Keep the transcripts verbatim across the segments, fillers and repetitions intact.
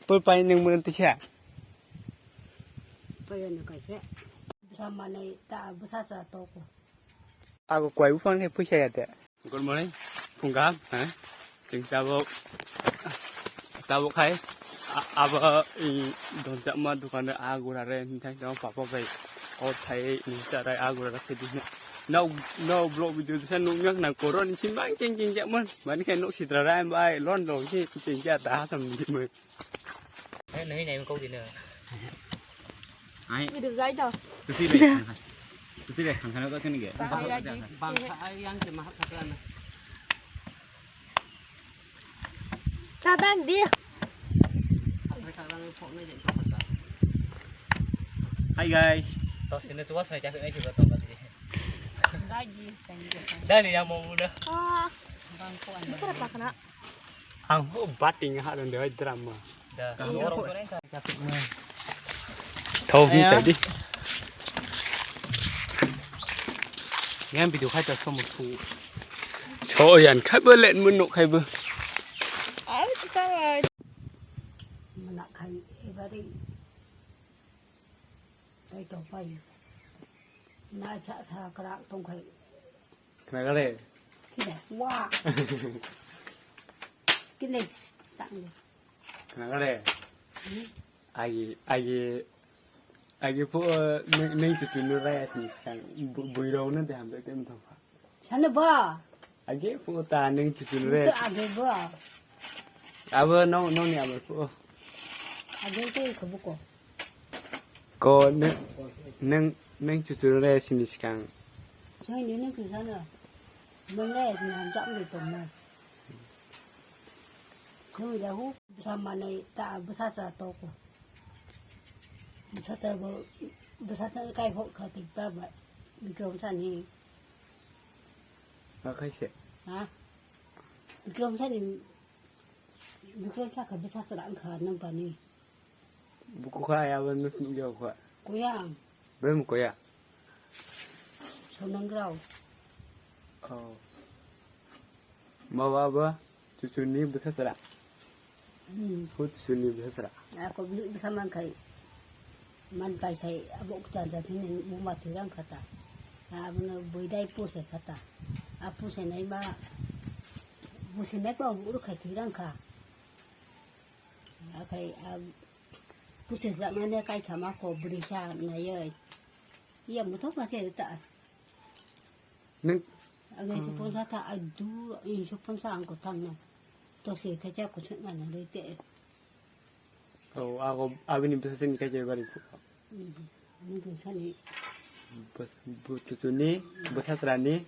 Pul pai nung mun tisa. Paya na kaisa. Bwsa manai ta bwsa sa toko. Ago kwai buphang khe phaisa ya de. Good morning. Phung kaham, ha? Chwng tabuk, tabuk khai, a-, abo, i, donjakma dukano a gura re, hinthai tong papa bai. O thai, ni charai a gura re, khedi na. Nau, nau vlog video disa nukyak na koroni simbang ching ching jakman. Mani khai nuk sitra rai bai, lon lon si ching ja ta hasam ni mui. Ai, nai, nai, kau dina. Ai. Video jai to. Tusi le khang khan. Tusi le khang khan ko kene ge. Bahai aji. Bang kha ai yang se mahak kha na. Tabang di. Hai, kha lang phok na jeng to kha. Hi guys. To sini coba saya cakap aja buat tempat ini. Lagi, saya juga. Dari yang mau muda. Ah. Bang ko an. Bukan apa kena? Ang bo bating ha ron de drama. Da. Thau hwn tadi. Yang video khai ta somo su. So yan khai bo let mun no khai bo. Mana khai ebari. Sai to pai. Na sa sa kra tong khai. Khna kare. Kida. Wa. Kile. Tang. Khna kare. Hmm? Agi, agi, agi po, neng, neng tutu no raya sini sekarang. Bu-, buiro no de hambe tem tong kha. Sana ba. Agi po ta neng tutu no raya. Agi ba. Abo no, no ni abo po. Agi te ko buko. Ko neng, neng, neng chuchuru le sini sikang. Sini neng kisana. Neng le sini hamjak le tong na. Sini lahu sama nai ta bwsa sa toko. Bwsa ta bo, bwsa ta kai ho kha tik ta ba. Bikrom sani. Akai se. Ha? Bikrom sani. Bikrom sa kha bwsa ta ang kha nang pani. Buku kha ya ban nus nuk ya kha. Kuya. Bem kuya. Sonang grau. Oh. Ma ba ba. Chuchuni bwsa sara. Hmm. Hu chuchuni bwsa sara. Ako bwsa man khai. Man pai khai abo kuchan jatini buma thirang khata. Abono bwidai puse khata. A puse nai ma. Puse nai pa uru khai thirang kha. Akai a puchajak nani kaithama ko bwrwi sa naiwi. Iya muthok ma se ta. Neng. Ang isu ponsa ta a du isu ponsa ang ko tang na. To se ta cha ko chak na na le te. Oh, ako abini bwsa sini kaisa bari. Nini sani. Bwsa, bwsa chuni, bwsa srani,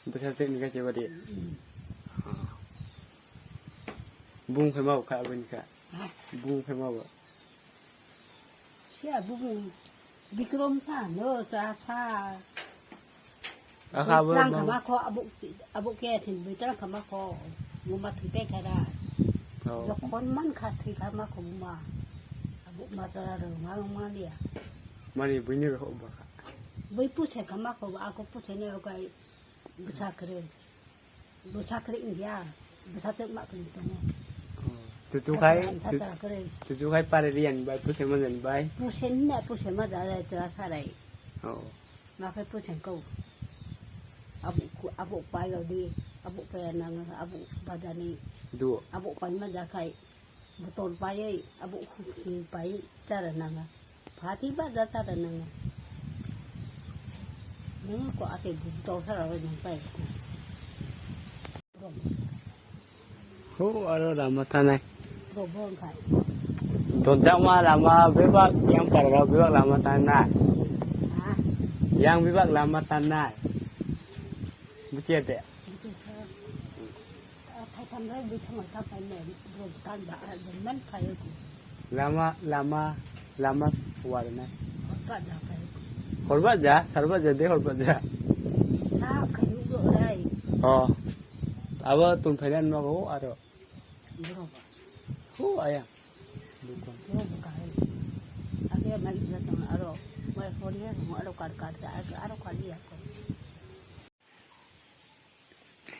bwsa sini kaisa bari. Bung phai ma kha abini kha. Ha? Bung phai ma. Sia bung. Bikrom sa no cha sa. Aka abo. Bwitlang kama kho abo, abo ke thin bwitlang kama kho. Muma thwi pe khara. Oh. Jokhon man kha thwi kama kho muma. Abo ma cha ro ma ma liya. Mani bwini ro ba kha. Bwi puse kama kho ako puse ne kai bwsa kre. Bwsa kre india. Bwsa tek ma kre tongo. Oh. Tutu khai, sa cha kre. Tutu khai pare riyan bai puse manjan bai. Puse ne puse ma da da tra sarai. Oh. Ma khe pwseng kau. Abo ku-, abo paio di, abo paya nang, abo badani. Duo. Abo pai ma ja khai. Botol paioi, abo khukti pai chara nanga. Phati ba ja chara nanga. Nang ko ate botol sara nang pai. Ho, aro lama tanai. Donjakma lama bebak yang parao bebak lama tanai. Yang bebak lama tanai. Buchia de. Lama, lama, lama warna. Horbat ja, sarbat ja de horbat ja. Oh. Abo tun phainan nogo aro. Hu aya.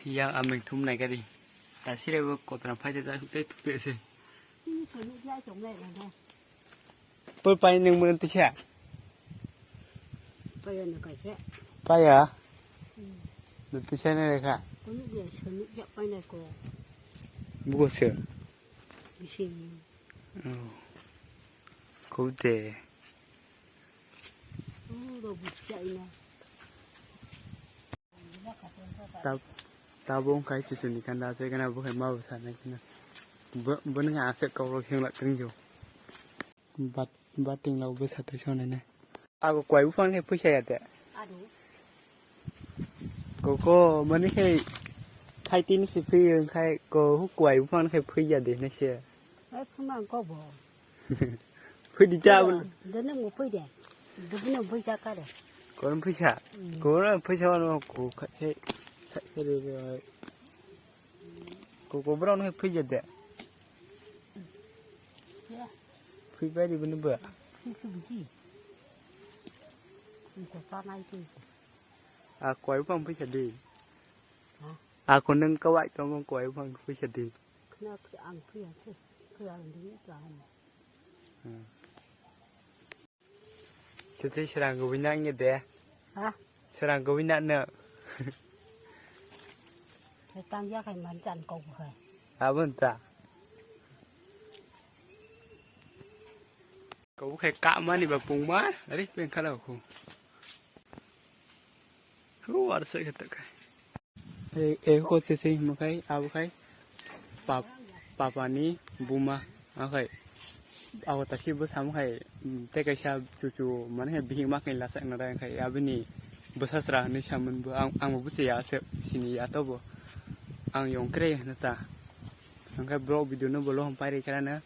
Yang ameng thum nai gari. Tasire bo kotra phaide ta thukte thukte se. Poi pai nung mun tisa. Paya. Nung tisa nung rekha. Bugo se. Oh. Kau de. Tab-, tabung kai chuchuni kanda se kana bukai ma bwsa nai kina. Bo, bo nung aswk kau rok sing la tong jo. Bat, bating lau bwsa twi sonai ne. Ako kwai buphang khe phaisa ya de. Adu. Koko mani khe thai tin si phi khai ko hu kwai buphang khe phi ya de ne se. Ai phuma ko bo. Phi di ta bun. De ne mo phi de. De ne phaisa ka de. Kon phaisa. Mm. Kon phaisa no ko khai khai re re. Ko, ko borok no phi ya de. Ya. Phi bai di bini ba. Phi phi biji. Ko ta nai phi. A koi pang phi sa di. Ha? A ko nang ka wai tong koi pang phi sa di. Khna phi ang phi ya phi. Phi ang di ta. Hmm. Tete serang gubui nang ye de. Ha? Serang gubui nang no. Tang ya khai man chan kau khai. Abon ta. Kau khai ka mani ba pung ma, ari peng khala khu. Hu ar sai kata kai. E, e ko se se himo khai, abo khai pap-, papa ni buma, akhai abo tasi bo samo khai, mm, tei kaisa chuchu mane khai bihik ma khai lasa na dai khai abini bwsa sra hinwi samani bo ang, ang bo buchi ya se sini ya to bo ang yong kre hino ta. Ang khai vlog video no bolo hom pai ri kara na.